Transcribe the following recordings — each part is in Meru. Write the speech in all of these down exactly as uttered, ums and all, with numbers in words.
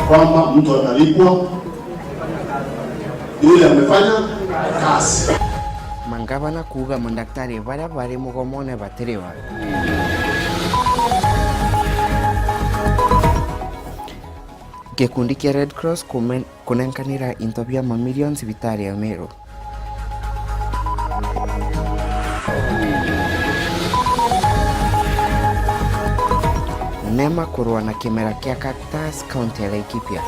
Kwamba mtu atalipwa yule amefanya kazi. Mangavana kuuga mandaktari baria bari mugomone batiriwa. Gikundi kia Red Cross kumen-, kunenkanira into bia mamirioni cibitari ya Meru. Nema kurwa na kimera kia cactus kaunti ya Laikipia.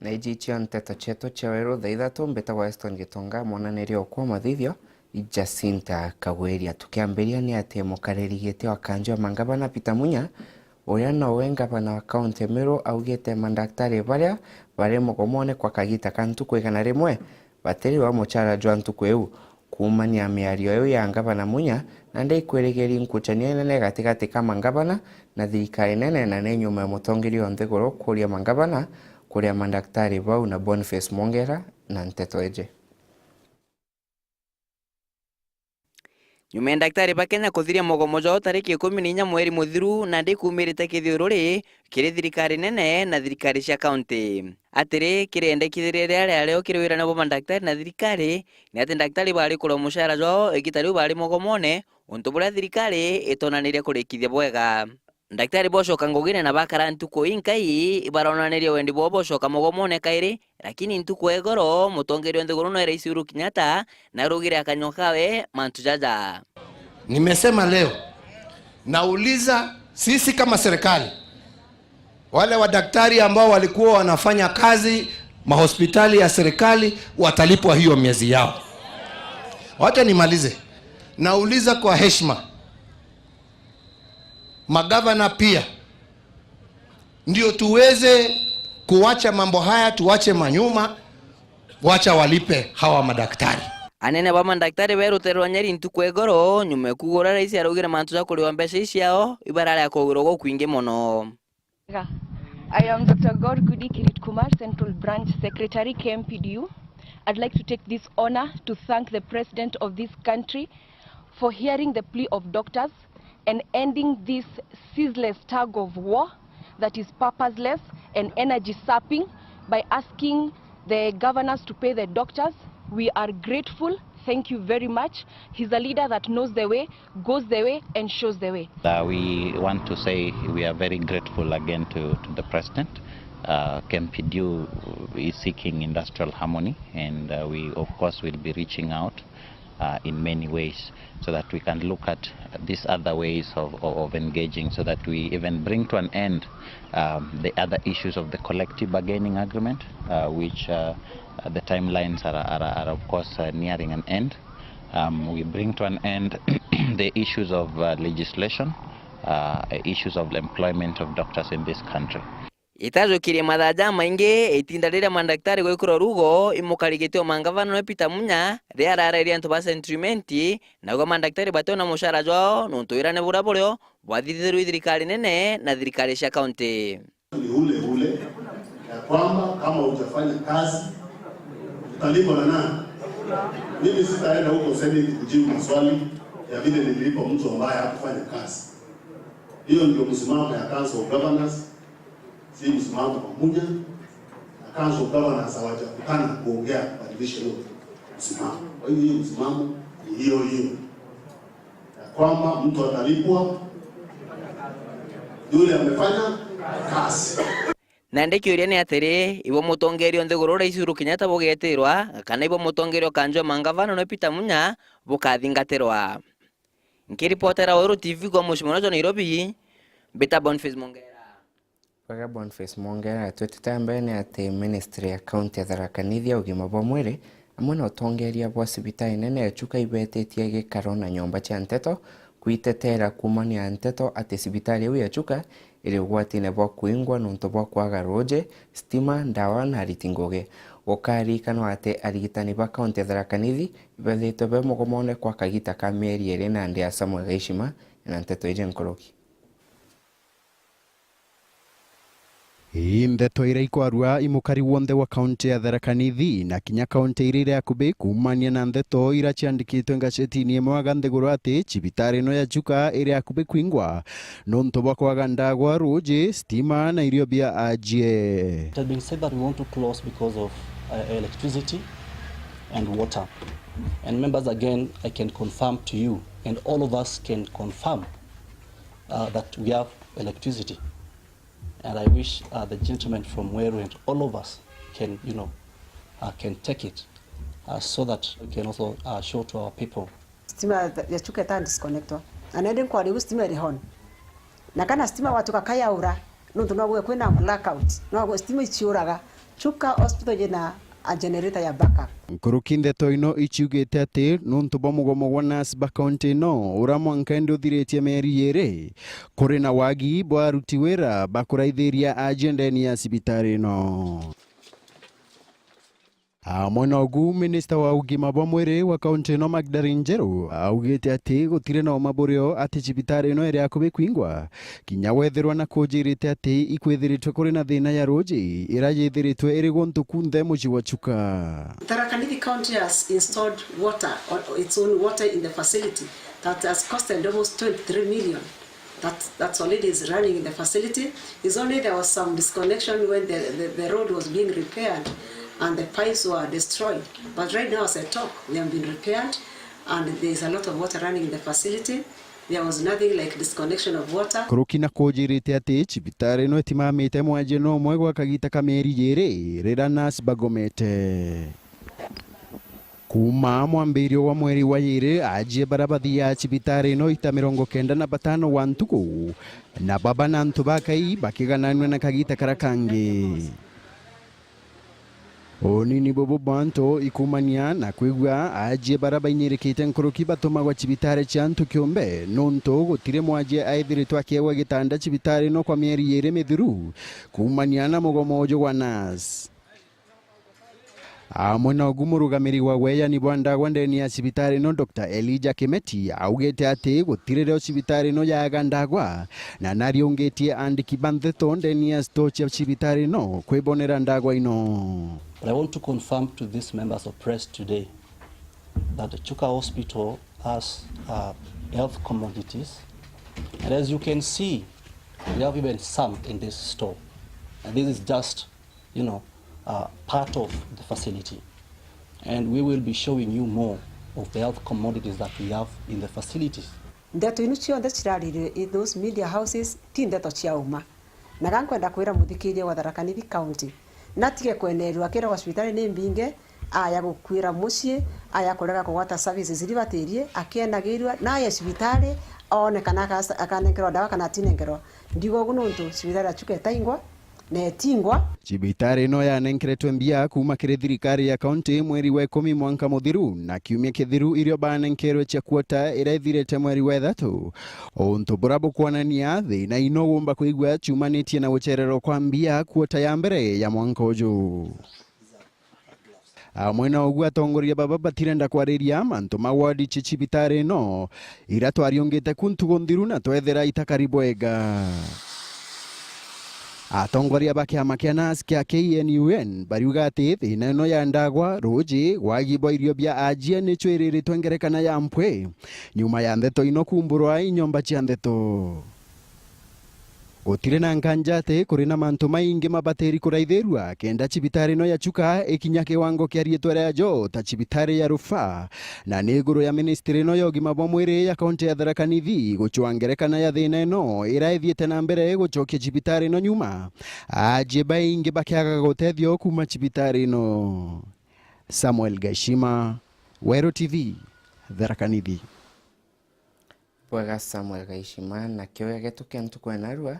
Na iji icio nteto cietu cia weru thaa ithatu. Mbitagwa Weston Gitonga, mwananiri okwa mathithio i Jacinta Kagwiria. Tukiambiria ni ati mukariri giti wa kanju ya mangavana Peter Munya, uria nowe ngavana wa kaunti ya Meru, augite mandaktari baria bari mugomone kwa kagita ka ntuku igana rimwe batiriwa muchara jwa ntuku iu. Kuumania miario iu ya ngavana Munya, nandi ikwirigiria nkuchania inene gatigati ka mangavana na thirikari nene, na ni nyuma ya mutongeria o nthiguru kuuria mangavana kuria mandaktari bau na Boniface Mwongera na nteto iji. Nyuma ya ndaktari ba Kenya kuthiria mugomo jwao tariki ikumi na inya mweri muthiru, nandi kuumirite kithiururi kiri thirikari nene na thirikari cia kaunti. Atiri, kiri endekithiria riria riario kiri wirane bwa mandaktari na thirikari, ni ati ndaktari bari kurwa mucara jwao igita riu bari mugomone, untu buria thirikari itonanirie kurikithia bwega. Ndaktari bocoka ngugine na bakara ntuku inkai ibaronaniria wendi bwao bocoka mugomone kairi, lakini ntuku ya igoro mutongeria wa nthiguru noe Rais Uhuru Kenyatta narugire akanywa kawe mantu jaja. Nimesema leo, nauliza sisi kama serikali, wale wadaktari ambao walikuwa wanafanya kazi mahospitali ya serikali watalipwa hiyo miezi yao. Wacha nimalize. Nauliza kwa heshima, magavana pia, ndio tuweze kuwacha mambo haya, tuwache manyuma, wacha walipe hawa madaktari. Anene ba mandaktari be rutere rwa Nyeri ntuku ya igoro, nyuma ya kuuga uria rais araugire mantu ja kuriwa mbeca ici ciao, ibararea kugirwa gukwingi mono. I am Doctor Gaur Gudi Kirit Kumar, Central Branch Secretary, K M P D U. I'd like to take this honor to thank the President of this country for hearing the plea of doctors and ending this ceaseless tug of war that is purposeless and energy sapping by asking the governors to pay the doctors. We are grateful. Thank you very much. He's a leader that knows the way, goes the way, and shows the way. Uh, we want to say we are very grateful again to, to the President. Uh, K M P D U is seeking industrial harmony, and, uh, we, of course, will be reaching out, uh, in many ways so that we can look at these other ways of, of, of engaging so that we even bring to an end, um, the other issues of the collective bargaining agreement, uh, which, uh, the timelines are, are, are, of course, uh, nearing an end. Um, we bring to an end the issues of, uh, legislation, uh, issues of employment of doctors in this country. Itajukirie mathaa jamaingi itinda riria mandaktari gwikirwa rugo imukari giti o mangavana nwe Peter Munya riria ararairia antu ba Central Imenti, nauga mandaktari bationa mucara jwao nontu wirane buria burio bwathithirwe i thirikari nene na thirikari cia kaunti. Ni ule ule ya kwamba kama hujafanya kazi utalipwa na nani? Mimi sitaenda huko Senate kujibu maswali ya vile nililipa mtu ambaye hakufanya kazi. Hiyo ndio msimamo ya Council of Governors, si msimamo wa Munya, na Council of Governors hawajakutana kuongea kubadilisha hiyo msimamo. Kwa hiyo hiyo msimamo ni hiyo hiyo, ya kwamba mtu atalipwa yule amefanya kazi. Nandi kiuria ni atiri, ibo mutongeria o nthiguru Rais Uhuru Kenyatta bugetirwa, kana ibo mutongeria o kanju ya mangavana nwe Peter Munya bukathingatirwa? Nkiripotera Weru T V kwa mucii munene jwa Nairobi, mbita Boniface Mwongera. Bwega Boniface Mwongera, twitite mbere ni ati ministry ya kaunti ya Tharaka Nithi ya ugima bwa mwiri amwe na utongeria bwa cibitari nene ya Chuka ibetitie gikaro na nyomba cia nteto kwitetera kuumania na nteto ati cibitari iu ya Chuka iri ugwatine bwa kuingwa nontu bwa kwaga ruuji, stima, ndawa na ariti ngugi. Gukariikanwa ati arigitani ba kaunti ya Tharaka Nithi ibethitwe be mugomone kwa kagita ka mieri iiri nandi ya Samuel Gaishima ena nteto iji nkuruki. Ii ndeto iria ikwarua i mukari wonthe wa kaunti ya Tharaka Nithi na kinya kaunti iria iri akubi kuumania na ndeto iria ciandikitwe ngacetini imwe aga nthiguru ati cibitari ino ya Chuka iri akubi kwingwa nontu bwa kwaga ndagwa, ruuji, stima na irio bia ajie. It has been said that we want to close because of, uh, electricity and water. And members, again, I can confirm to you, and all of us can confirm, uh, that we have electricity. And I wish, uh, the gentleman from Meru and all of us can, you know, uh, can take it, uh, so that we can also, uh, show to our people. Stima ya Chuka ita disconnectwa. Na nende nkwariu stima iri hon. Na kana stima watuka kayaura, nontu no gwe kwina blackout, no gwe stima iciuraga. Chuka Hospital yina a generator ya backup. Nkuruki ndeto ino iciugite ati nontu bwa mugomo gwa nurse ba kaunti ino, ura mwanka indi uthiritie mieri iiri, kuri na wagi bwa aruti wira ba kuraithiria ajie ndeni ya cibitari ino. Amwe na ugu, minista wa ugima bwa mwiri wa kaunti ino Magdalene Njeru augite ati gutiri na uma burio ati cibitari ino iri akubi kwingwa, kinya wethirwa na kujirite ati ikwithiritwe kuri na thina ya ruuji ira yithiritwe iri guntu kunthe mucii wa Chuka. Tharaka Nithi County has installed water, or its own water in the facility that has costed almost twenty-three million. That, that's already is running in the facility. It's only there was some disconnection when the, the, the road was being repaired and the pipes were destroyed. But right now, as I talk, they have been repaired and there is a lot of water running in the facility. There was nothing like disconnection of water. Kuruki na kujirite ati cibitari ino itimamite mwajie no umwe gwa kagita ka mieri iiri rira nurse bagomete. Kuuma mwambirio wa mweri wa iiri, ajie bara bathiaa cibitari ino ita mirongo kenda na batano wa ntuku, na baba na antu ba Ngai bakigananua na kagita kara kangi. Unini bubu bwa antu ikumania na kwigua ajie bara bainyirikite nkuruki batumagwa cibitari cia antu kiumbe, nontu gutiri mwajie aithiritwe akiegwa gitanda cibitari ino kwa mieri iiri mithiru, kuumania na mugomo uju gwa nurse. Amwe na ugu, murugamiri wa weeyani bwa ndagwa ndeni ya cibitari ino, Doctor Elijah Kimeti, augite ati gutiri rio cibitari ino yaaga ndagwa, na nariungitie andiki ba ntheto ndeni ya store cia cibitari ino kwibonera ndagwa ino. But I want to confirm to these members of press today that the Chuka Hospital has, uh, health commodities, and as you can see, we have even some in this store, and this is just you know, uh, part of the facility. And we will be showing you more of the health commodities that we have in the facilities. Ndeto inu cionthe ciraririo in those media houses ti ndeto cia uma. Na ga nkwenda kwira muthikiria wa Tharaka Nithi County, natige kwenerua akiragwa cibitari ni mbinge, aya gukuira mucii, aya kurega kugwata services iria ibatirie, akienagirua, na aye cibitari, one kana akas-, akanenkerwa ndawa kana atinenkerwa. Ndiuga ugu nontu cibitari ya Chuka itaingwa, na itingwa. Cibitari ino yanenkeretwe mbia kuuma kiri thirikari ya kaunti mweri wa ikumi mwanka muthiru, na kiumia kithiru irio banenkerwe cia kuota iria ithirite mweri wa ithatu. Untu bura bukwonania thina ino wumba kwigua ciumanitie na gucererwa kwa mbia kuota ya mbere ya mwanka uju. Amwe na ugu, atongoria baba batirenda kwariria mantu ma ward cia cibitari ino, ira twariungite ku ntugu nthiru na twethira itakari bwega. Atongoria ba kiama kia nurse kia K N U N bariuga ati thina ino ya ndagwa, ruuji, wagi bwa irio bia ajie nicio iriritwe ngerekana ya mpwi, nyuma ya ndeto ino kumburwa i nyomba cia ndeto. Gutiri na nkanja ati kuri na mantu maingi mabatiri kuraithirua kenda cibitari ino ya Chuka ikinya kiwango kia riitwa riayo ta cibitari ya rufaa, na ni iguru ya ministry ino ya ugima bwa mwiri ya kaunti ya Tharaka Nithi gucwa ngerekana ya thina ino ira ithiite na mbere gucokia cibitari ino nyuma, ajie baingi bakiaga gutethio kuuma cibitari ino. Samuel Gaishima, Weru T V, Tharaka Nithi. Bwega Samuel Gaishima, na kiuria gietu kia ntuku ya narua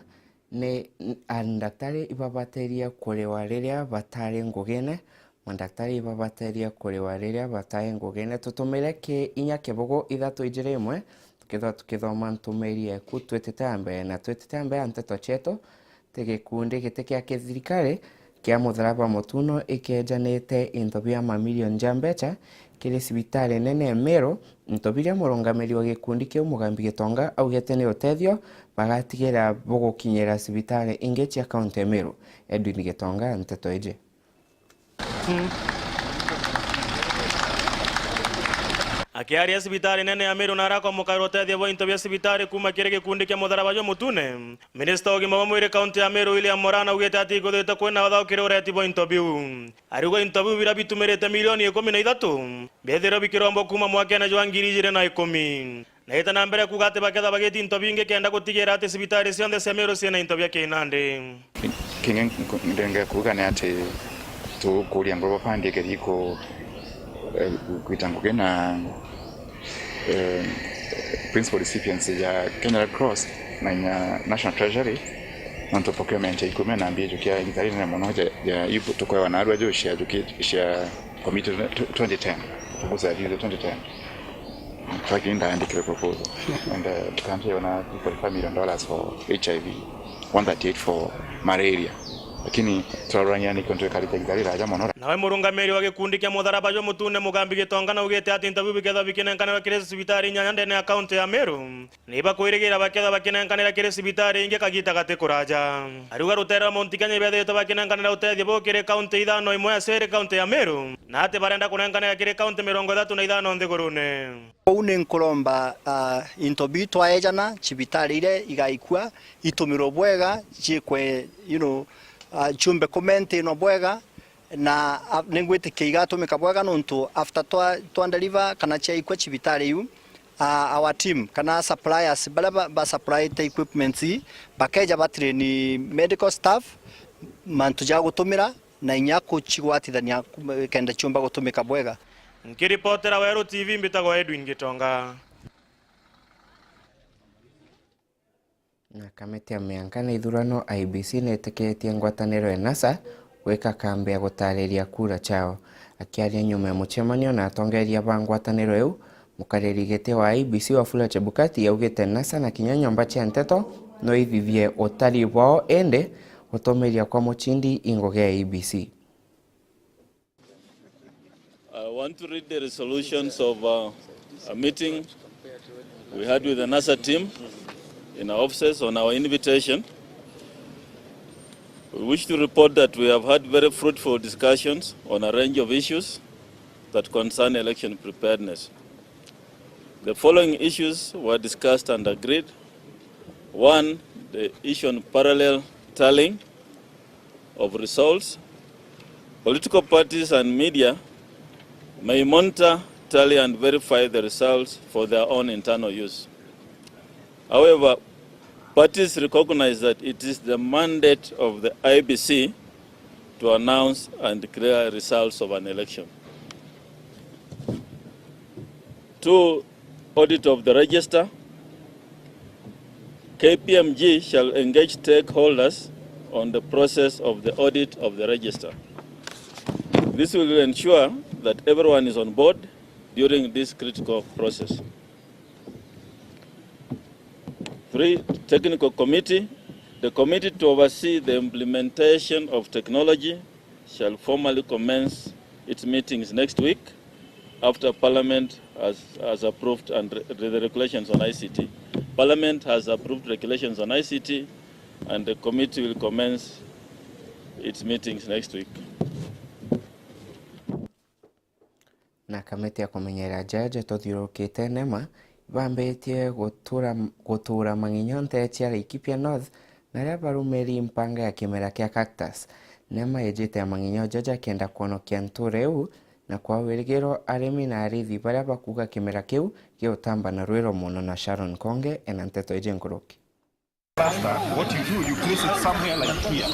ni, n-, andaktari ibabateria kuriwa riria batari ngugine, mandaktari ibabateria kuriwa riria batari ngugine. Tutumire ki inya kibugu ithatu ijiri imwe, tukithirwa tukithoma ntumiri yeku twitite a mbere, na twitite a mbere a nteto cietu, ti gikundi giti kia kithirikari kia Mutharaba Mutuno ikiejanite into bia mamilioni ja mbeca kiri cibitari nene ya Meru, into biria murungamiri wa gikundi kiu Mugambi Gitonga augite ni utethio bagatigira bugukinyira cibitari ingi cia kaunti ya Meru. Edwin Gitonga, nteto iji. Akiaria cibitari nene ya Meru na arakomukaira utethio bwa into bia cibitari kuuma kiri gikundi kia Mutharaba jwa Mutune, minista wa ugima bwa mwiri kaunti ya Meru William Murana augite ati ikuthite kwina uthaukire ureti bwa into biu. Ariuga into biu biria bitumirite milioni ikumi na ithatu biethirwe bikirombwa kuuma mwakene jwa ngiri ijiri na ikumi. Na ita na mbere kuuga ati bakethwa bagiti into bingi kenda gutigira ati cibitari cionthe cia Meru ciina into bia kinandi. Kingi nk-, ndenge kuuga ni ati tukuria Global Fund ikethii ku-, eh, kwita ngugi na, eh, principal recipients ya Kenya Red Cross na inya National Treasury, nontu procurement ya equipment na mbia ijukia igita rinene mono ja, ja ibu tukwewa narua juu cia juki-, cia committee twenty ten, kupunguza ya twenty ten. Lakini ndaandikire proposal. And, uh, tukaambia ona forty-five million dollars for H I V, one thirty-eight for malaria. Lakini turarorania ni kiontu ikarite igita riraja mono. Nawe murungamiri wa gikundi kia Mutharaba jwa Mutune Mugambi Gitonga naugite ati into biu bikethwa bikinenkanirwa kiri cibitari inyanya ndene ya kaunti ya Meru, ni bakwirigira bakethwa bakinenkanira kiri cibitari ingi kagita gati kuraja. Ariuga rutere rwa Mount Kenya ibethirite bakinenkanira utethio buu kiri kaunti ithano, imwe ya ciri kaunti ya Meru, na ati barenda kunenkanira kiri kaunti mirongo ithatu na ithano nthigurune. Kou ni nkuromba, ah, into biu twaejana, cibitari iria igaikua, itumirwe bwega, ciikwe, you know, ah, ciumbe kumaintainwa bwega, na, ah, ningwitikia igatumika bwega nontu after twa, twa deliver kana ciaikua cibitari iu, ah, our team kana suppliers baria ba, ba supplyte equipments ii, bakeja ba train medical staff mantu ja gutumira, na inya kucigwatithania ku-, kenda ciumba gutumika bwega. Nkiripotera Weru T V, mbitagwa Edwin Gitonga. Na kamiti ya mianka na ithurano, I E B C, nitikitie ngwataniro ya NASA gwika kambi ya gutariria kura ciao. Akiaria nyuma ya mucemanio na atongeria ba ngwataniro iu, mukariri giti wa I E B C Wafula Chebukati augite NASA na kinya nyomba cia nteto no ithithie utari bwao, indi gutumiria kwa Muchindi i ngugi ya I E B C. I want to read the resolutions of, uh, a meeting we had with the NASA team in our offices on our invitation. We wish to report that we have had very fruitful discussions on a range of issues that concern election preparedness. The following issues were discussed and agreed. One, the issue on parallel tallying of results. Political parties and media may monitor, tally and verify the results for their own internal use. However, parties recognize that it is the mandate of the I E B C to announce and declare results of an election. Two, audit of the register. K P M G shall engage stakeholders on the process of the audit of the register. This will ensure that everyone is on board during this critical process. Three, technical committee. The committee to oversee the implementation of technology shall formally commence its meetings next week after Parliament has, has approved and re-, the regulations on I C T. Parliament has approved regulations on I C T, and the committee will commence its meetings next week. Na kamiti ya kumenyerera jaja tuthiurukite NEMA ibambitie gutura, gutura mang'inyo ntere cia Laikipia North, na aria barumiri mpanga ya kimera kia cactus. NEMA ijite ya mang'inyo jaja kenda kwonokia ntura iu, na kwa wirigiro arimi na arithi baria bakuuga kimera kiu giutamba na rwiro mono. Na Sharon Konge ena nteto iji nkuruki. What you do, you place it somewhere like here.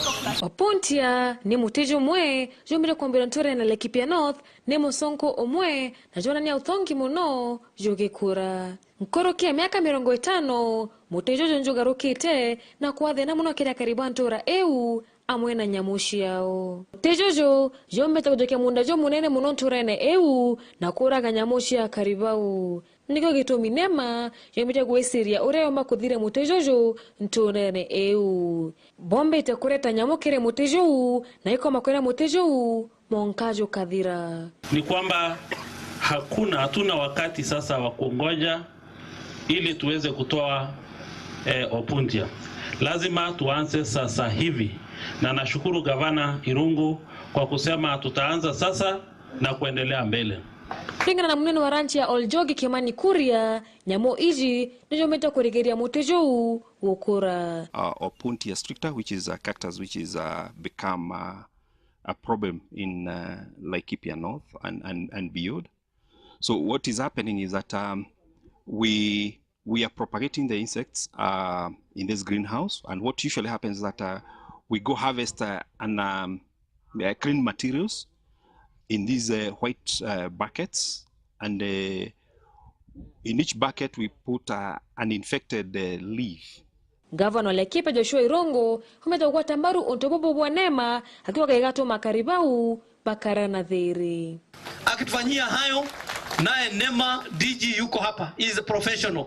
Opuntia ni muti jumwe jumire kwambira nturene Laikipia North, ni musonko umwe na jonania utongi muno jugikura. Nkuruki ya miaka mirongo itano, muti juju njugarukite na kwathina muno kiri akari ba ntura iu amwe na nyamu ciao. Muti juju jumbite kujukia munda jumunene muno nturene iu na kuraga nyamu cia akari bau. Nikio gitumi NEMA yombite gwiciria uria yomba kuthire muti juju nturene iu. Bombite kureta nyamu kiri muti juu, na ikoma kuria muti juu monka jukathira. Ni kwamba Hakuna, hatuna wakati sasa wa kungoja ili tuweze kutoa, eh, Opuntia. Lazima tuanze sasa hivi. Na nashukuru Gavana Irungu kwa kusema tutaanza sasa na kuendelea mbele. Kulingana na munene wa ranchi ya Oljogi Kimani Kuria, nyamu iji nijumbite kurigiria muti juu gukura. Uh, Opuntia stricta, which is a cactus which is, uh, become, uh, a problem in, uh, Laikipia North and, and, and beyond. So what is happening is that, um, we, we are propagating the insects, uh, in this greenhouse, and what usually happens is that, uh, we go harvest, uh, an, um, uh, clean materials in these, uh, white, uh, buckets, and, uh, in each bucket we put, uh, an infected, uh, leaf. Gavana wa Laikipia Joshua Irungu aumite kugwata mbaru untu bubu bwa neema, akiuga igatuma akari bau bakara na thiri. Akitufanyia hayo, naye neema D G yuko hapa, he is a professional.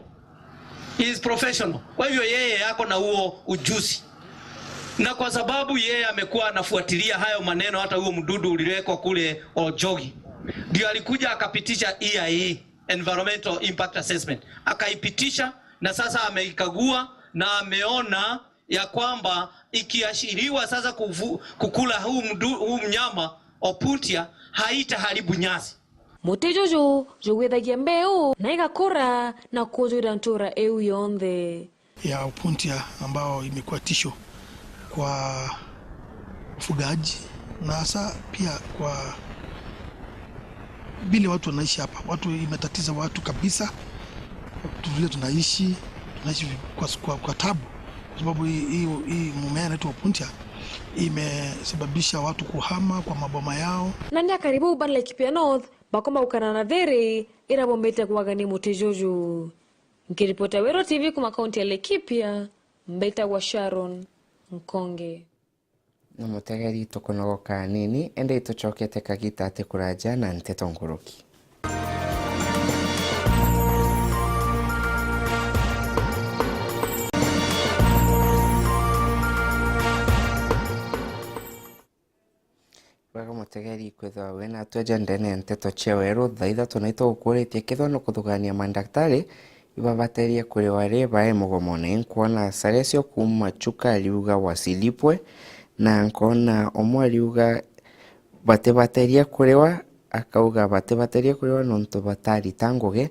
He is professional. Kwa hivyo yeye ako na huo ujuzi. Na kwa sababu yeye amekuwa anafuatilia hayo maneno, hata huo mdudu uliwekwa kule Oljogi, ndio alikuja akapitisha E I A, Environmental Impact Assessment. Akaipitisha na sasa ameikagua na ameona ya kwamba ikiashiriwa sasa kufu-, kukula huu mdu-, huu mnyama Opuntia, haitaharibu nyasi. Muti juju jugwithagia mbeu na igakura na kujwira ntura iu yonthe. Ya Opuntia ambao imekuwa tisho kwa ufugaji na hasa pia kwa vile watu wanaishi hapa. Watu, imetatiza watu kabisa. Watu vile tunaishi, tunaishi vi-, kwa, kwa, kwa tabu. Kwa sababu hii, hii, hii mumea inaitwa Opuntia imesababisha watu kuhama kwa maboma yao. Na ni akari bau ba Laikipia North bakoma gukara na thiri iria bombite kwaga ni muti juju. Nkiripota Weru T V kuma kaunti ya Laikipia, mbitagwa Sharon Nkonge. Na mutegeri, tukunogoka anini, indi itucokete kagita ati kuraja na nteto nkuruki. Bwega mutegeri kwithirwa wi natwe ja ndene ya nteto cia weru. Thaa ithatu na itugukuritie kethirwa ni kuthugania mandaktari ibabaterie kuriwa ri bae mugomone. Nkwona Salesio kuuma Chuka ariuga wasilipwe, na nkona umwe ariuga batibaterie kuriwa, akauga batibaterie kuriwa nontu batarita ngugi,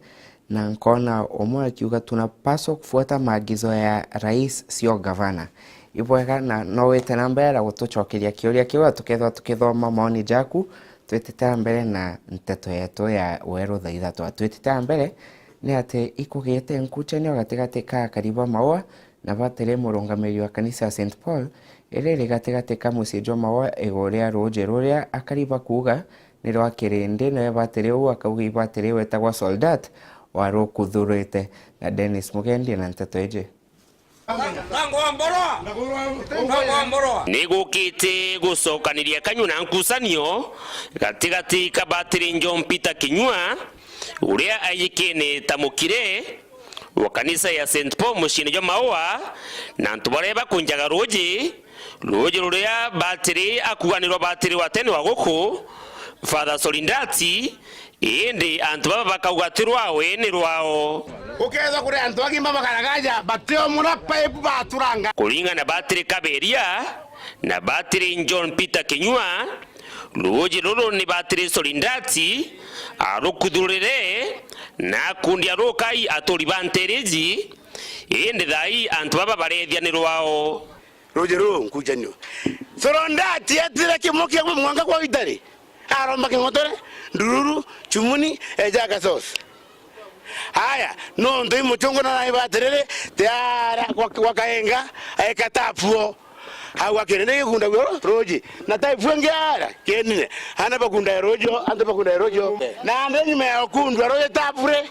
na nkona umwe akiuga, "Tunapaswa kufuata maagizo ya rais, sio gavana." Ibwega, na no wite na mbere na gutucokeria kiuria kiu, tukethirwa tukithoma maoni jaku, twitite na mbere na nteto yetu ya weru thaa ithatu. Twitite na mbere ni ati ikugite nkuchanio gatigati ka akari ba Maua na batiri murungamiri wa kanisa ya Saint Paul, iri iri gatigati ka mucii jwa Maua iguru ria ruuji ruria akari bakuuga ni rwa kirindi, nawe batiri uu akauga ibatiri wetagwa Soldat warukuthurite. Na Dennis Mugendi na nteto iji. Ni gukite gucokaniria kanyua na nkucanio gatigati ka batiri John Peter Kinyua, uria aijikene ta mukire wa kanisa ya Saint Paul muciini jwa Maua, na antu baria bakunjaga ruuji, ruuji ruria batiri akuganirwa batiri wa tene wa guku, Father Solindati, indi antu baba bakauga ti rwawe, ni rwao. Ukethwa kuri antu agima bakaragaja, batio muna pipe baturanga. Kuringana na batiri Kaberia na batiri John Peter Kinyua, ruuji ruru ni batiri Solindati arukuthurire na akundi arukai aturi ba nteriji, indi thaa ii antu baba bareethia ni rwao. Ruuji ruu nkujanio. Solindati etire kimukia mwanka kwa itari. Aromba King'otore, Ndururu, Chumuni, eja Gasos. Aya, nontu i muchungu na naiba atiriri, tiara kwa, kwa Kaenga, aeka tapuo. Au akirinde gikunda guo ruuji. Na taipu ingi ara, kienine. Ana bakunda ruuji o, antu bakunda ruuji o. Na ande nyuma ya ukundwa ruuji tapu ri,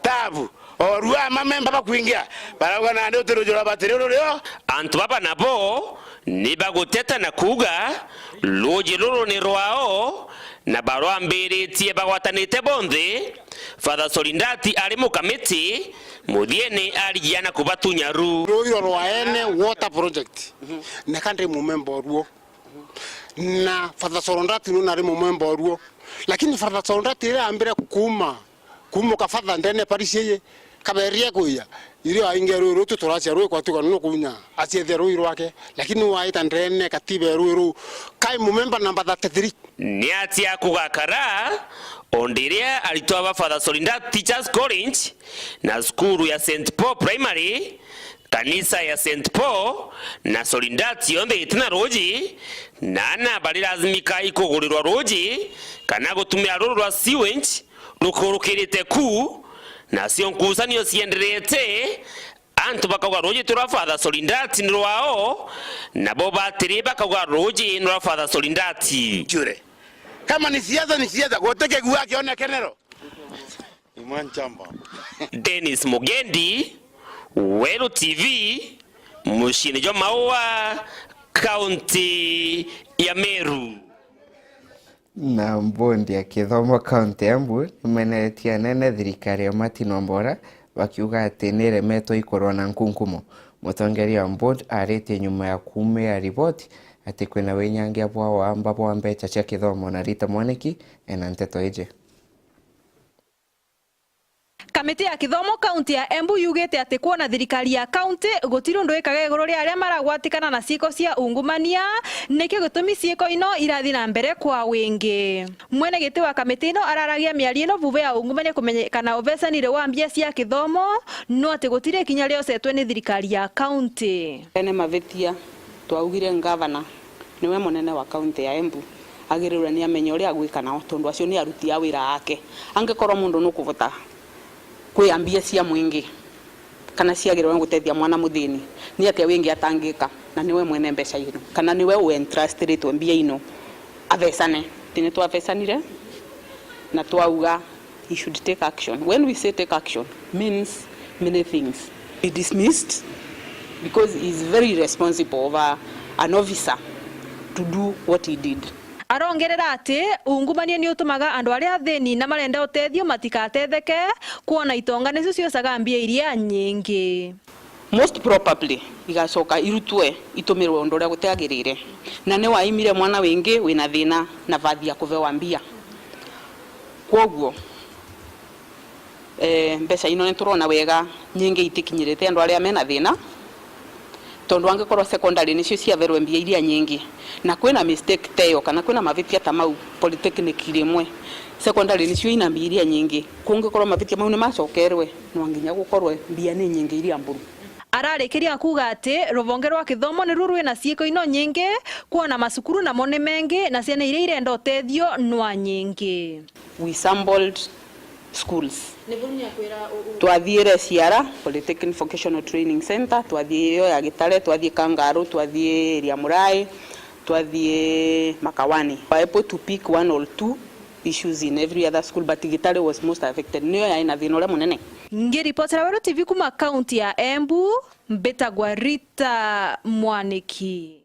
tapu. Orua amamemba bakwingia, barauga nandi uti ruuji rwa batiri rurio. Antu baba nabo ni baguteta na kuuga ruuji ruru ni rwao, na barwambiritie bagwatanite bonthe. Father Solindati ari mukamiti, muthiene arigia na kubatunya ru. Ruuji rwa Rwaene Water Project, neka ndi mumemba oruo. Na Father Solindati nuna ari mumemba oruo. Lakini Father Soldati riria ambire kuuma, kuumuka Father ndene parish iji, kaberia kuya, irio ainge rui rutu turacia rui kwatuka nukunya, aciethia rui rwake, lakini waita ndene katiba ya rui ruu, kai mumemba namba thirty-three. Ni atia kugakara, o ndiria aritwa ba Father Solindat Teachers College na cukuru ya Saint Paul Primary, kanisa ya Saint Paul na Solindat yonthe itina ruuji, na ana barirazimika ikugurirwa ruuji kana gutumira ruru rwa sewage rukurukirite ku, nacio nkucanio cienderete, antu bakauga ruuji tura Father Solindat ni rwao, nabo batiri bakauga ruuji ni rwa Father Solindat. Jure. Kama ni siasa, ni siasa, gutike gua kionekene ro. Imwan Chamba. Dennis Mugendi, Weru T V, muciini jwa Maua, kaunti ya Meru. Na mbondi ya kithomo kaunti ya Embu nimeneretie anene thirikari ya Martin Wambora, bakiuga ati niremetwe ikurwa na nkunkumo. Mutongeria wa mbondi aritie nyuma ya kuumia riboti ati kwina winyangia bwa wamba bwa mbecha cia kithomo, na Rita Mwaniki ena nteto iji. Kamiti ya kithomo kaunti ya Embu yugite ati kwona thirikari ya kaunti gutiri undu ikaga iguru ria aria maragwatikana na ciiko cia ungumania, nikio gitumi ciiko ino irathi na mbere kwa wingi. Mwene giti wa kamiti ino araragia miario ino vuva ya ungumania kumenyekana ubecanire wa mbia cia kithomo, no ati gutiri ikinya riosetwe ni thirikari ya kaunti. Ene mavitia twaugire ngavana niwe munene wa kaunti ya Embu, agirirwe ni amenye uria agwika nao, tondu acio ni aruti a wira ake. Angikorwo mundu nukuvota kwia mbia cia mwingi kana ciagirwe ni gutethia mwana muthini, ni atia wingi atangika? Na niwe mwene mbeca ino, kana niwe u entrustritwe mbia ino abecane? Ti ni twabecanire na twauga he should take action. When we say take action, means many things. Be dismissed because he is very irresponsible of a, an officer to do what he did. Arongerera ati ungumania ni utumaga andu aria athini na marenda utethio matikatetheke, kwona itonga nicio ciocaga mbia iria nyingi. Most probably igacoka irutwe itumirwe undu uria gutiagirire, na ni waimire mwana wingi wina thina na vathi ya kuvewa mbia. Kwoguo, eh, mbeca ino ni turona wega nyingi itikinyirite andu aria mena thina, tondu angikorwo secondary nicio ciaverwe mbia iria nyingi, na kwina mistake teyo kana kwina mavitia ta mau polytechnic rimwe, secondary nicio ina mbia iria nyingi, kungikorwo mavitia mau ni macokerwe, no nginya gukorwe mbia ni nyingi iria mburu. Ararikiria kuuga ati ruvonge rwa kithomo niruo rwina ciiko ino nyingi, kwona macukuru namo ni mengi, na ciana iria irenda utethio nwa nyingi. We sampled schools. Twathiire Ciara Polytechnic Vocational Training Centre, twathie iyo ya Gitare, twathie Kangaru, twathie Riamurai, twathie Makawani. We were able to pick one or two issues in every other school, but Gitare was most affected. Niyo yaina thina uria munene. Ngiripotera Weru T V kuma kaunti ya Embu, mbitagwa Rita Mwaniki.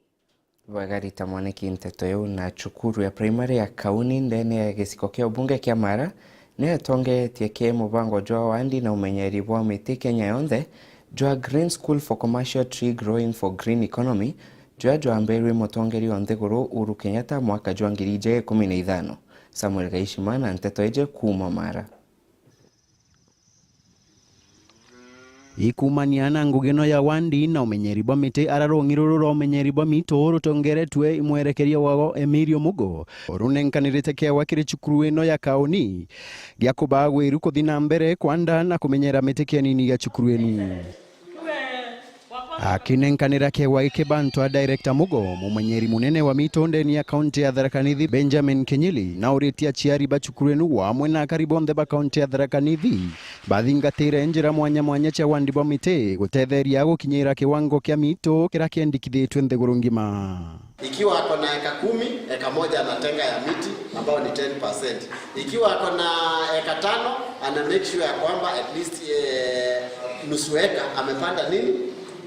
Bwega Rita Mwaniki nteto iu. Na cukuru ya primary ya Kauni ndene ya giciko kia ubunge kia Mara niyo itongeretie ki mubango jwa wandi na umenyeri bwa miti Kenya yonthe jwa Green School for Commercial Tree Growing for Green Economy, juria jwambirwe mutongeria wa nthiguru Uhuru Kenyatta mwaka jwa ngiri ijiri ikumi na ithano. Samuel Gaishima na nteto iji kuuma Mara. Ikumania na ngugi ino ya wandi na umenyeri bwa miti, ara rung'i ruru rwa umenyeri bwa mitu rutongeretwe i mwerekeria wao Emilio Mugo, runenkanirite kiewa kiri cukuru ino ya Kauni gia kubaa gwiru kuthi na mbere kwanda na kumenyera miti kienini gia cukuru inu. Akinenkanira kiewa giki bantu a Director Mugo, mumenyeri munene wa mitu ndeni ya kaunti ya Tharaka Nithi Benjamin Kinyili, nauritie aciari ba cukuru inu amwe na akari bonthe ba kaunti ya Tharaka Nithi bathingatire njira mwanya mwanya cia wandi bwa miti gutetheria gukinyira kiwango kia mitu kiria kiendikithitue nthiguru ngima. Ikiwa ako na eka kumi, eka moja anatenga ya miti, ambao ni ten percent. Ikiwa ako na eka tano, ana make sure ya kwamba at least, eh, nusu eka amepanda nini?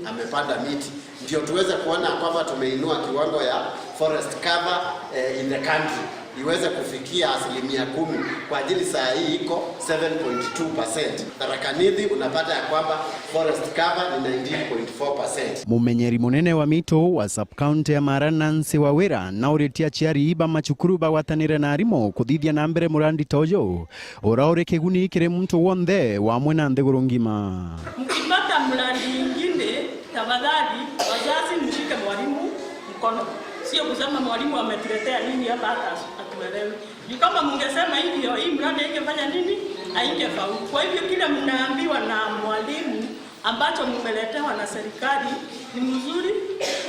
Amepanda miti. Ndio tuweze kuona kwamba tumeinua kiwango ya forest cover, eh, in the country. iweze kufikia asilimia kumi kwa ajili saa hii iko seven point two percent. Tharaka Nithi unapata ya kwamba forest cover ni nineteen point four percent. Mumenyeri munene wa mitu wa sub-county ya Mara, Nancy Wawira, nauritie aciari ba macukuru bagwatanire na arimu kuthithia na mbere murandi ta uju, ura uri kiguni kiri muntu wonthe wamwe na nthiguru ngima. Mkipata mradi ingine, tafadhali, wazazi, mshike mwalimu mkono. Sio kusema mwalimu ametuletea nini hapa, hata atuelewi. Juu kama mungesema hivyo, hii mradi haingefanya nini? Haingefaulu. Kwa hivyo, kile mnaambiwa na mwalimu ambacho mumeletewa na serikali, ni mzuri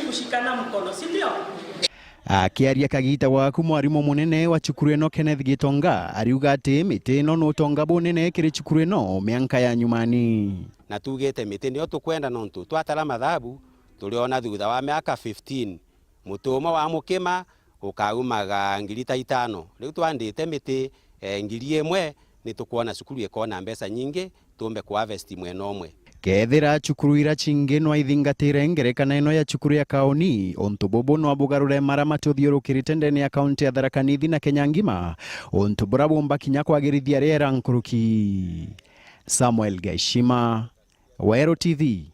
kushikana mkono, si ndio? Akiaria kagita gwaku, mwarimu munene wa cukuru ino, Kenneth Gitonga, ariuga ati miti ino ni utonga bunene kiri cukuru ino mianka ya nyumani. Na tuugite miti niyo tukwenda, nontu twatara mathabu, turiona thutha wa miaka fifteen, muti umwe wa mukima ukaumaga ngiri ta itano. Riu twandite miti, eh, ngiri imwe, ni tukwona cukuru ikona mbeca nyingi, tuumbe ku harvest mwena umwe. Kethira cukuru ira cingi no ithingatire ngerekano ino ya cukuru ya Kaoni, untu bubu no bugarure mara matuthiurukirite ndene ya kaunti ya Tharaka Nithi na Kenya ngima, untu bura bumba kinya kwagirithia riera nkuruki. Samuel Gaishima, Weru T V,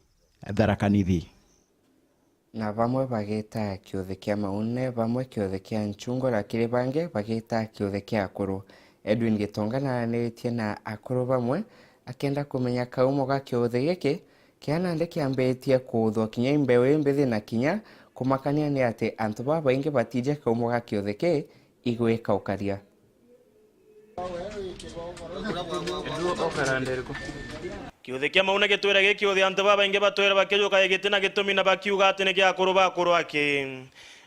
Tharaka Nithi. Na bamwe bageeta kiuthi kia maune, bamwe kiuthi kia nchungo, lakini bangi bageeta kiuthi kia akuru. Edwin Gitonga naaranitie na akuru bamwe, akenda kumenya kaumo ga kiuthi giki, kia nandi kiambitie kuuthwa kinya i mbeu imbithi, na kinya kumakania ni ati antu babaingi batiji kaumo ga kiuthi ki igwika ukaria. Kiuthi kia maune gitwire gi kiuthi antu babaingi batwire bakijuka giti na gitumi na bakiuga ati ni kia akuru ba akuru aki.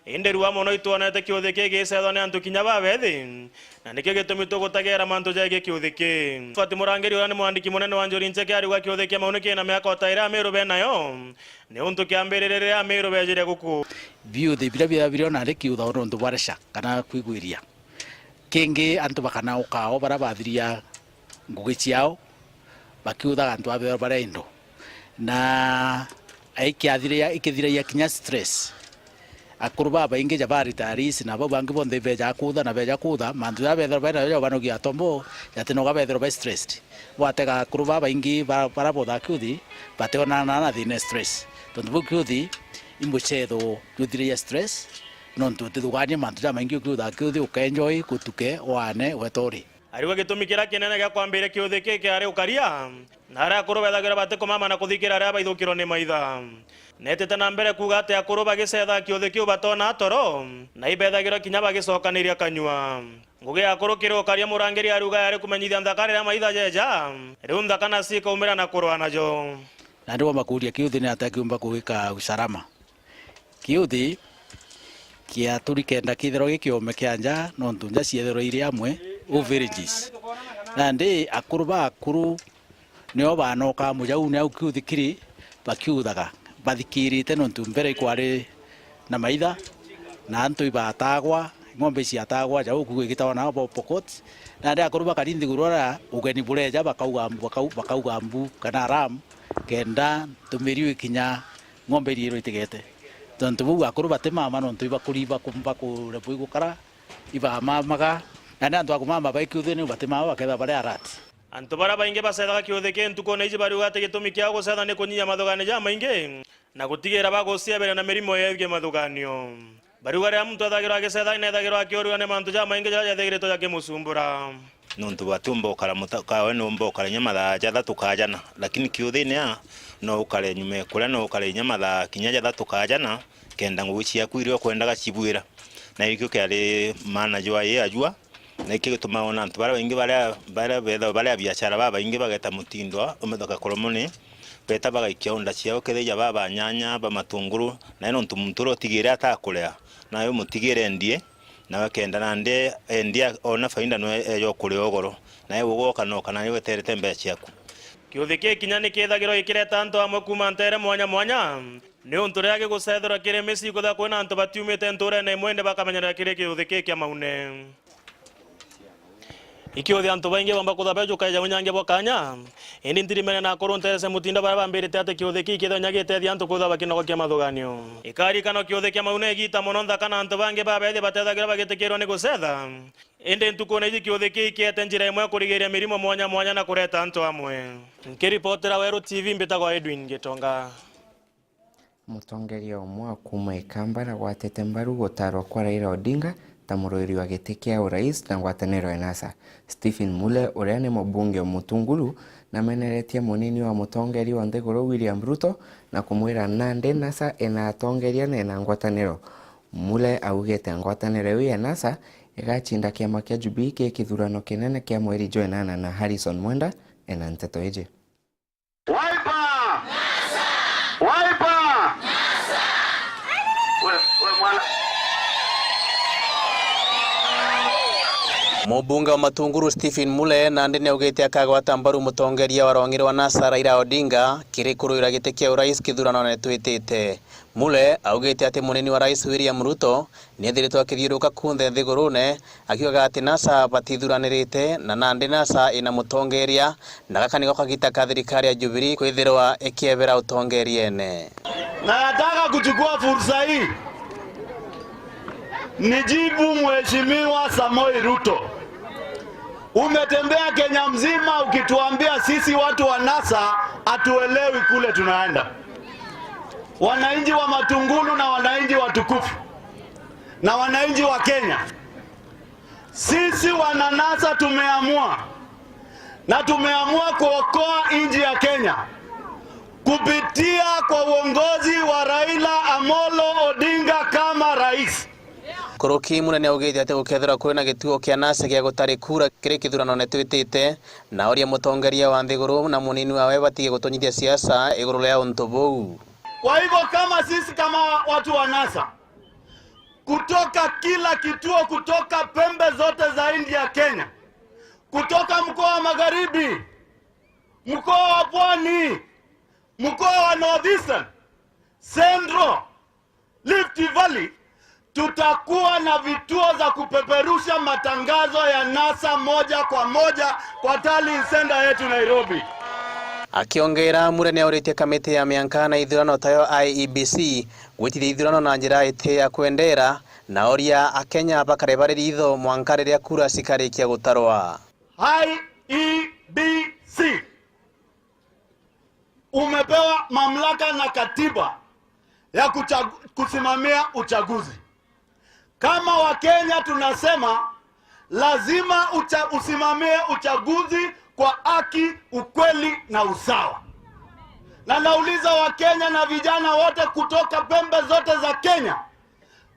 Indi rua mono itwonete kiuthi ki gicethwa ni antu kinya babethi, na nikio gitumi tugutagira mantu jegii kiuthi ki. Fati Murangiri uria ni mwandiki munene wa Njuri Ncheke ariuga kiuthi kia maune kina miaka o ta iria Amiru benayo, ni untu kiambiririria Amiru bejire guku. Biuthi biria bia birio nandi kiutha nontu bwa resha kana kwigwiria. Kingi antu bakanauka o baria bathiria ngugi ciao, bakiuthaga antu a bethirwa baria indo. Na ikiathiria, ikithiragia kinya stress. Akuru babaingi ja ba retirees na bau bangi bonthe beja kuutha na beja kuutha, mantu jaria bethirwa bainajo jabanogia atombo, jatinoga bethirwa bai stressed. Bwatega akuru babaingi ba-, baria bothaa kiuthi, bationana na thina stress. Tontu bau kiuthi, i mucetho juthiragia stress, nontu utithugania mantu jamaingi ukiuthaa kiuthi, ukenjoy, gutuke, wane, wetore. Ariuga gitumi kiria kinene gia kwambiria kiuthi ki kiari ukaria, na aria akuru bethagirwa batikumama na kuthikira aria baithukirwa ni maitha. Netite na mbere kuuga ati akuru bagicetha kiuthi kiu batona toro, na ibethagirwa kinya bagicokaniria kanyua. Ngugi ya akuru kiri ukaria Murangiri ariuga yari kumenyithia nthaka riria maitha jeja, riu nthaka na cikaumira na kurwa najo. Nandi womba kuuria kiuthi ni atia kiumba kugika usalama. Kiuthi kiaturi kenda kithirwa gi kiome kia nja, nontu nja ciethirwa iri amwe, u villages. Nandi akuru ba akuru nio banokaa mujau, ni au kiuthi kiri, bakiuthaga bathikirite, nontu mbere ikwari na maitha, na antu ibatagwa, ng'ombe ciatagwa jau, kugwikitawa nao bo Pokot. Nandi akuru bakari nthiguru aria ugeni bureja, bakauga mbu, bakau-, bakauga mbu kana alarm, kenda ntumiriu ikinya ng'ombe iriirwa itigete. Tontu bau akuru batimama nontu ibakuri baku-, bakuremwa igukara, ibamamaga, na ni antu a kumama bai kiuthini batimama bakethirwa bari alert. Antu baria baingi bacethaga kiuthi ki ntukune iji bariuga ati gitumi kiao gucetha ni kunyia mathugani jamaingi na gutigira baguciabira na mirimo yegie mathuganio. Bariuga riria muntu ethagirwa agicetha, nethagirwa akiurua ni mantu jamaingi jaria jathigiritwe jakimucumbura. Nontu batiumba ukara muta-, kawe niumba ukara inya mathaa jathatu ka jana, lakini kiuthini aa, no ukare nyuma ya kuria, no ukare inya mathaa kinya jathatu ka jana, kenda ngugi ciaku iria ukwendaga cibwira. Na ikio kiari maana jwa ii ajua, na ikio gitumaga ona antu baria baingi baria, baria bethawa bari a biashara babaingi bageta mutindo wa umethoka kuromoni, beta bagaikia onda ciao, kethira ja baba nyanya, ba matunguru, nae nontu muntu uria utigire atakuria, nawe umutigire endie, nawe kenda nandi endia one faida nwe eja ukuria ugoro, nae ugoka no kana niwe weterete mbeca ciaku. Kiuthi ki kinya ni kithagirwa gikireta antu amwe kuuma ntere mwanya mwanya, niuntu riria gigucethirwa kiri micii kwithirwa kwina antu batiumite nturene imwe indi bakamenyerera kiri kiuthi ki kia maune. Ikiuthi antu baingi bomba kutha bejukaija unyangia bwa kanya, indi ntirimene na akuru nterese mutinda baria bambirite ati kiuthi kii kithenya gitethia antu kwithirwa bakinogokia mathuganio. Ikaririkanwa kiuthi kia mauna igita mono nthaka na antu bangi babethi batethagirwa bagitikirwa ni gucetha. Indi ntukune iji kiuthi kii kiete njira imwe ya kurigiria mirimo mwanya mwanya na kureta antu amwe. Nkiripotera Weru T V mbitagwa Edwin Gitonga. Mutongeria umwe wa kuuma Ikamba nagwatite mbaru gutaarwa kwa Raila Odinga ta muruiri wa giti kia urais na ngwataniro ya NASA. Stephen Mule, uria ni mubunge wa Mutungulu, nameneretie munini wa mutongeria wa nthiguru William Ruto na kumwira nandi NASA ina atongeria na ina ngwataniro. Mule augite ngwataniro iu ya NASA igacinda kiama kia Jubilee ki kithurano kinene kia mweri jwa inana, na Harrison Mwenda ena nteto iji. Wiper! Wiper! We, we mwana. Mubunge wa Matunguru Stephen Mule nandi niaugite akagwata mbaru mutongeria wa rwang'i rwa NASA Raila Odinga kiri kuruira giti kia urais kithuranone twitite. Mule augite ati munini wa rais William Ruto niethiritwe akithiuruka kunthe nthigurune akiugaga ati NASA batithuranirite na nandi NASA ina mutongeria, na gaka niko kagita ka thirikari ya Jubilee kwithirwa ikiebera utongeriene. Na nataka kuchukua fursa hii nijibu Mheshimiwa Samoei Ruto. Umetembea Kenya mzima ukituambia sisi watu wa NASA hatuelewi kule tunaenda. Wananchi wa Matungulu na wananchi watukufu na wananchi wa Kenya, sisi wana NASA tumeamua na tumeamua kuokoa nchi ya Kenya kupitia kwa uongozi wa Raila Amolo Odinga kama rais. Nkuruki Mule niaugite ati gukethirwa kuri na gituo kia NASA gia gutari kura kiri kithuranone twitite, na oria mutongeria wa nthiguru na munini wawe batige gutunyithia siasa iguru ria untu buu. Kwa hivyo kama sisi kama watu wa NASA kutoka kila kituo, kutoka pembe zote za nchi ya Kenya, kutoka mkoa wa Magharibi, mkoa wa Pwani, mkoa wa North Eastern, Central, Rift Valley, tutakuwa na vituo za kupeperusha matangazo ya NASA moja kwa moja kwa tallying center yetu Nairobi. Akiongera, Mule niauritie kamiti ya mianka na ithurano tayo I E B C gwitithia ithurano na njira iti ya kwendera, na oria Akenya bakare bari ritho mwanka riria kura cikarikia gutarwa. I E B C umepewa mamlaka na katiba ya kuchagu-, kusimamia uchaguzi. Kama Wakenya tunasema lazima ucha-, usimamie uchaguzi kwa haki, ukweli na usawa. Na nauliza Wakenya na vijana wote kutoka pembe zote za Kenya,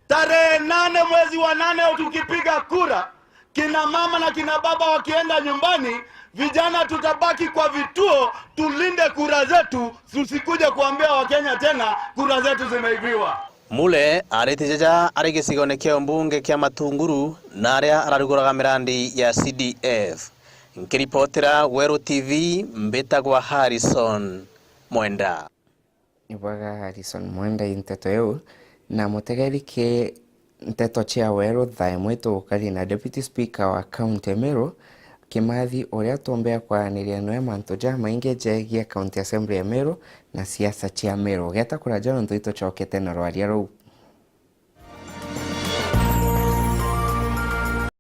tarehe nane mwezi wa nane tukipiga kura, kina mama na kina baba wakienda nyumbani, vijana tutabaki kwa vituo, tulinde kura zetu, tusikuje kuambia Wakenya tena kura zetu zimeibiwa. Mule ariti jaja ari gicigone kia umbunge kia Matunguru na aria araruguraga mirandi ya C D F. Nkiripotera Weru T V, mbitagwa Harrison Mwenda. Ni bwega Harrison Mwenda i nteto iu, na mutegeri ki nteto cia Weru thaa imwe tugukari na Deputy Speaker wa County ya Meru, Kimathi, uria tumbea kwaraniria nawe mantu jamaingi jegie County Assembly ya Meru na siasa cia Meru. Geta kuraja nontu itucokete na rwaria ruu.